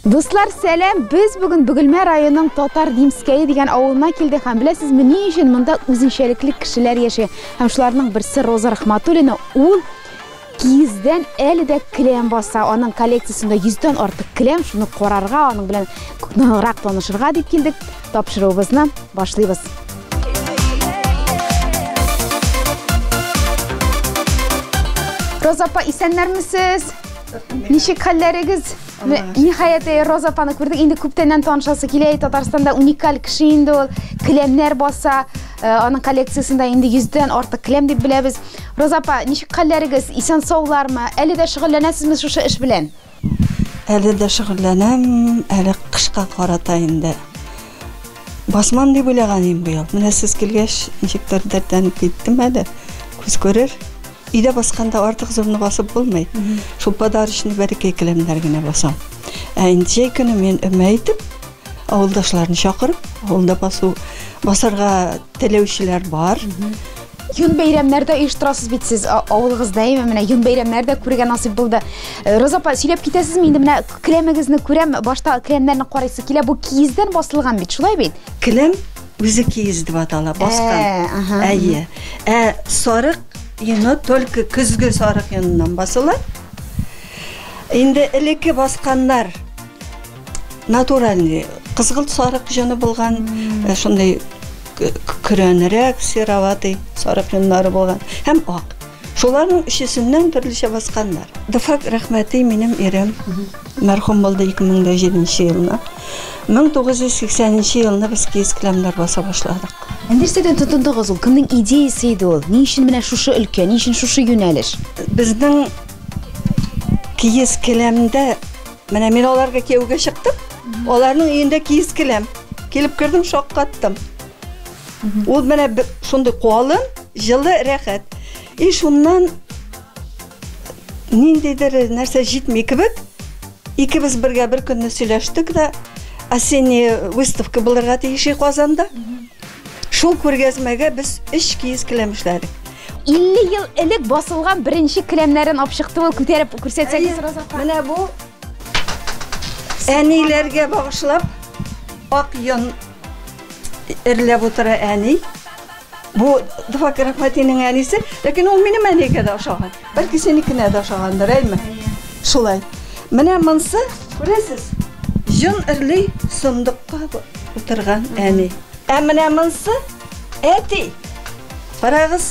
Дуслар, сәлам! Без бүген Бөгелмә районының Татар Димскәе дигән авылына килдек һәм беләсезме ни өчен монда үзенчәлекле кешеләр яши? Һәм шуларның берсе Роза Рахматуллина. Ул киездән әле дә келәм баса. Аның коллекциясендә йөздән артык келәм. Шуны карарга, аның белән ныграк танышырга дип килдек. Тапшыруыбызны башлыйбыз. Роза апа, исәннәрмесез? Ничек хәлләрегез? Ниһаять, Роза апаны күрдек. Инде күптәннән танышасы килә. Татарстанда уникаль кеше инде ул. Келәмнәр баса. Аның коллекциясендә инде йөздән артык келәм дип беләбез. Роза апа, ничек хәлләрегез? Исән саулармы? Әле дә шөгыльләнәсезме шушы эш белән? Әле дә шөгыльләнәм, әле кышка карата инде. Басмам дип уйлаган идем быел. Менә сез килгәч, ничектер дәртләнеп киттем әле. Күз күрер. Өйдә басканда артык зурны басып булмый. Шул подарочный бәләкәй келәмнәр генә басам. Ә инде җәй көне мин өмә итеп, авылдашларны чакырып, авылда басу басарга теләүчеләр бар. Йон бәйрәмнәр дә оештырасыз бит сез авылыгызда, әйме? Менә йон бәйрәмнәр дә күрергә насыйп булды. Роза апа, сөйләп китәсезме инде? Менә келәмегезне күрәм, башта келәмнәрне карыйсы килә. Бу киездән басылган бит, шулай бит? Келәм үзе киез дип атала, баскан. Әйе. Ә сарык йоны только көзге сарык йоныннан басыла. Инде элекке басканнар натуральный кызгылт сарык җоны булган, шундый көрәнрәк, сероватый сарык йоннары булган һәм ак. Шуларның өчесеннән төрлечә басканнар. Дафак Рәхмәти минем ирем, мәрхүм булды 2007 елны. 1980 елны без киез келәмнәр баса башладык. Ә нәрсәдән тотындыгыз ул? Кемнең идеясе иде ул? Ни өчен менә шушы өлкә, ни өчен шушы юнәлеш? Безнең киез келәмдә, менә мин аларга кияүгә чыктым, аларның өендә киез келәм. Килеп кердем, шаккаттым. Ул менә шундый калын, җылы, рәхәт. И шуннан ниндидер нәрсә җитми кебек, икебез бергә бер көнне сөйләштек дә, осенняя выставка булырга тиеш Казанда. Шул күргәзмәгә без өч киез келәм эшләдек. 50 ел элек басылган беренче келәмнәрен алып чыкты ул, күтәреп күрсәтсәгез, Роза апа. Менә бу әниләргә багышлап ак йон эрләп утыра әни. Бу Дафак Рәхмәтинең әнисе, ләкин ул минем әнигә дә ошаган. Бәлки синекенә дә ошагандыр, әйме? Шулай. Менә монсы, күрәсез, җон эрли сандыкка утырган әни. Ә менә монсы әти. Карагыз,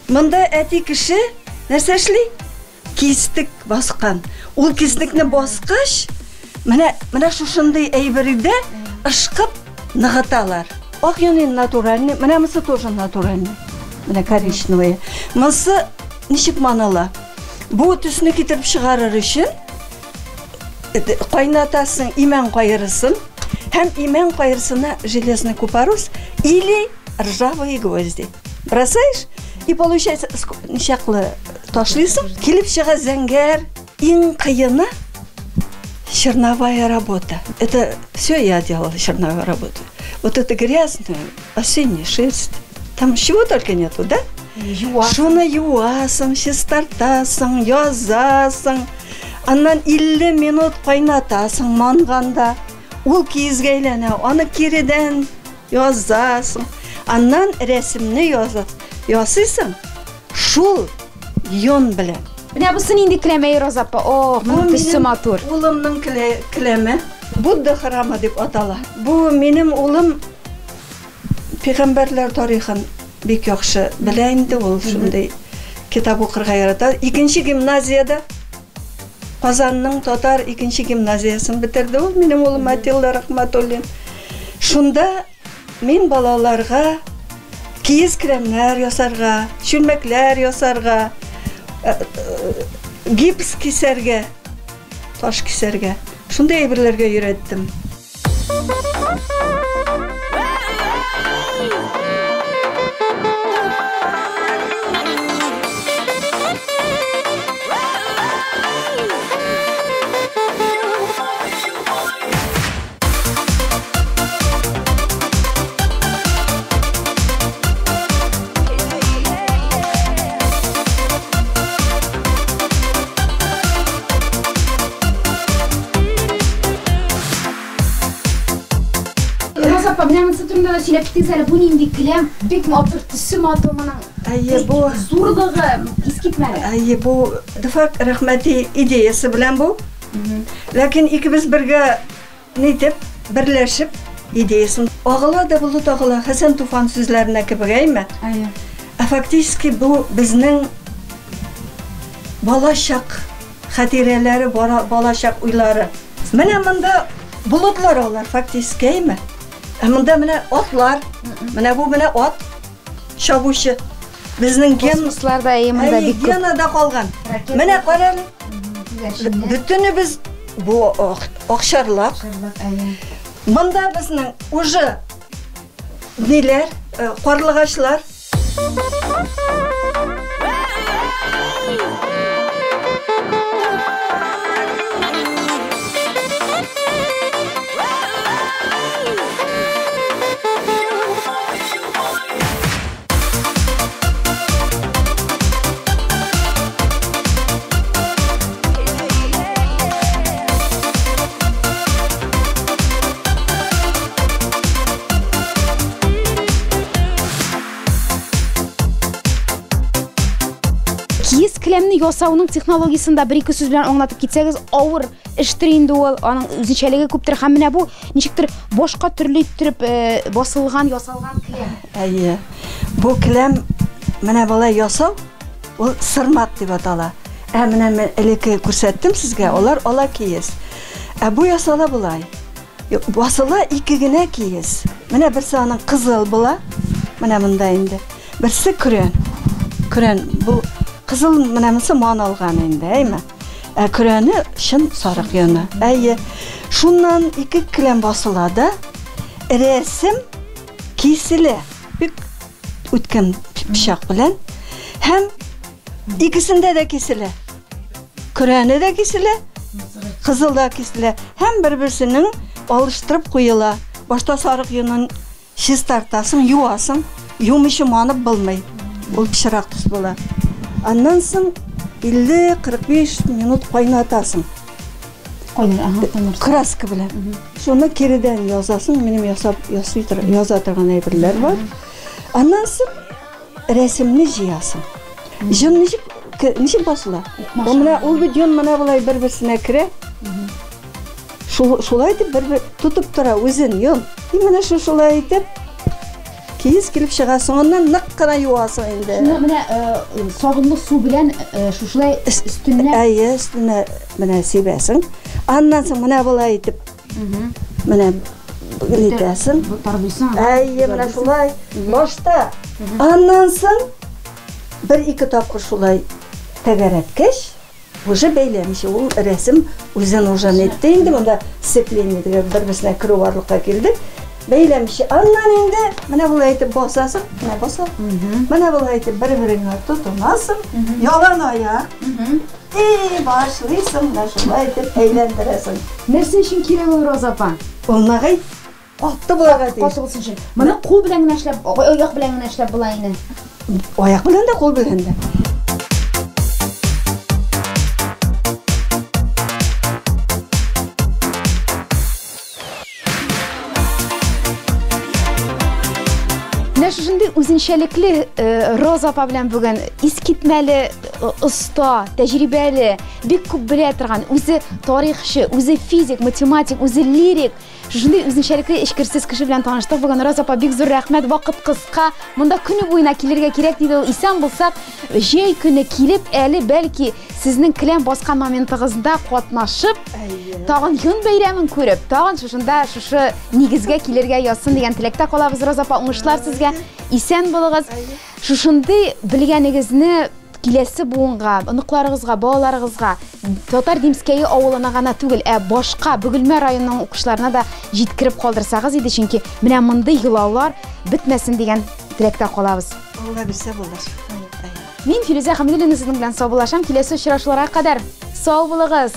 монда әти кеше нәрсә эшли? Кистек баскан. Ул кистекне баскач, менә менә шушындый әйбердә ышкып ныгыталар. Ак йон натуральный, менә монысы тоже натуральный. Менә коричневый. Монысы ничек маныла? Бу төсне китереп чыгарыр өчен кайнатасың имән кайрысын һәм имән кайрысына железный купорос или ржавые гвозди. Бросаешь, и получается, ничаклы ташлыйсың, килеп чыга зәңгәр. Иң кыены черновая работа. Это все я делала, черновую работу. Вот это грязную, осенняя шерсть. Там чего только нету, да? Юасың. Шуны юасың, чистартасың, язасың. Аннан 50 минут кайнатасың манганда. Ул киезгә әйләнә, аны киредән язасың. Аннан рәсемне ясыйсың, шул йон белән. Менә бусы нинди келәм, әй, Роза апа? Ох, моның төсе матур. Улымның келәме Будда храмы дип атала. Бу минем улым пәйгамбәрләр тарихын бик яхшы белә инде, ул шундый китап укырга ярата. Икенче гимназиядә, Казанның татар икенче гимназиясен бетерде ул, минем улым Атилла Рахматуллин. Шунда мин балаларга киез келәмнәр ясарга, чүлмәкләр ясарга, гипс кисәргә, таш кисәргә, шундый әйберләргә өйрәттем. Роза апа, менә монысы турында да сөйләп китегез әле. Бу нинди келәм? Бик матур, төсе матур моның. Әйе, бу зурлыгы искитмәле. Әйе, бу Дөфак Рәхмәти идеясы белән бу. Ләкин икебез бергә нитеп, берләшеп идеясын. Агыла да болыт агыла, Хәсән Туфан сүзләренә кебек, әйме? Әйе. Ә фактически бу безнең балачак хатирәләре, балачак уйлары. Менә монда болытлар алар фактически, әйме? Ә монда менә атлар. Менә бу менә ат чабучы. Безнең ген Космослар да әйе монда бик күп. Генада калган. Менә кара әле. Бөтенебез бу акчарлак. Монда безнең уже ниләр, карлыгачлар. Киез келәмне ясауның технологиясен дә бер-ике сүз белән аңлатып китсәгез, авыр эштер инде ул, аның үзенчәлеге күптер һәм менә бу ничектер башка төрле иттереп басылган, ясалган келәм. Әйе. Бу келәм менә болай ясау, ул сырмак дип атала. Ә менә мин элекке күрсәттем сезгә, алар ала киез. Ә бу ясала болай. Басыла ике генә киез. Менә берсе аның кызыл була. Менә монда инде. Берсе көрән. Көрән бу кызыл менә монысы ман алган инде, әйме? Ә көрәне чын сарык йоны. Әйе. Шуннан ике келәм басыла да, рәсем киселә. Бик үткен пычак белән. Һәм икесендә дә киселә. Көрәне дә киселә, кызыл да киселә. Һәм бер-берсенең алыштырып куела. Башта сарык йонын чистартасың, юасың. Юмыйча манып булмый. Ул пычрак төс була. Аннан соң 50-45 минут кайнатасың. Кайнар, Краска белән. Шуны киредән язасың. Минем ясап ясый яза торган әйберләр бар. Аннан соң рәсемне җыясың. Җон ничек басыла? Ул менә ул бит йон менә болай бер-берсенә керә. Шулай итеп бер-бер тотып тора үзен йон. И менә шулай итеп киез килеп чыга, соңыннан нык кына юасың инде. Шуны менә сабынлы су белән шушылай өстенә. Әйе, өстенә менә сибәсең. Аннан соң менә болай итеп. Менә нитәсең. Тарлыйсың. Әйе, менә шулай. Башта. Аннан соң бер-ике тапкыр шулай тәгәрәткәч, уже бәйләмичә, ул рәсем үзен уже нитте инде, монда сцепление дигән бер-берсенә керү барлыкка килде. Бәйләмичә, аннан инде менә болай итеп басасың, менә баса. Менә болай итеп бер-береңә тотынасың, ялан аяк. И башлыйсың, менә шулай итеп әйләндерәсең. Нәрсә өчен кирәк ул, Роза апа? Ул ныгый. Катты буларга тиеш. Катты булсын өчен. Моны кул белән генә эшләп, аяк белән генә эшләп була инде. Аяк белән дә, кул белән дә. Менә шушындый үзенчәлекле Роза апа белән бүген искитмәле оста, тәҗрибәле, бик күп белә торган, үзе тарихчы, үзе физик, математик, үзе лирик, шушындый үзенчәлекле эчкерсез кеше белән таныштык бүген. Роза апа, бик зур рәхмәт, вакыт кыска, монда көне буена килергә кирәк, диде ул. Исән булсак, җәй көне килеп, әле бәлки сезнең келәм баскан моментыгызда катнашып, тагын йон бәйрәмен күреп, тагын шушында шушы нигезгә килергә язсын дигән теләктә калабыз. Роза апа, уңышлар сезгә, исән булыгыз. Шушындый белгәнегезне киләсе буынга, оныкларыгызга, балаларыгызга, Татар Димскәе авылына гына түгел, ә башка Бөгелмә районының укучыларына да җиткереп калдырсагыз иде, чөнки менә мондый йолалар бетмәсен дигән теләктә калабыз. Алла бирсә булыр. Мин Фирүзә Хәмидуллина сезнең белән саубуллашам. Киләсе очрашуларга кадәр сау булыгыз.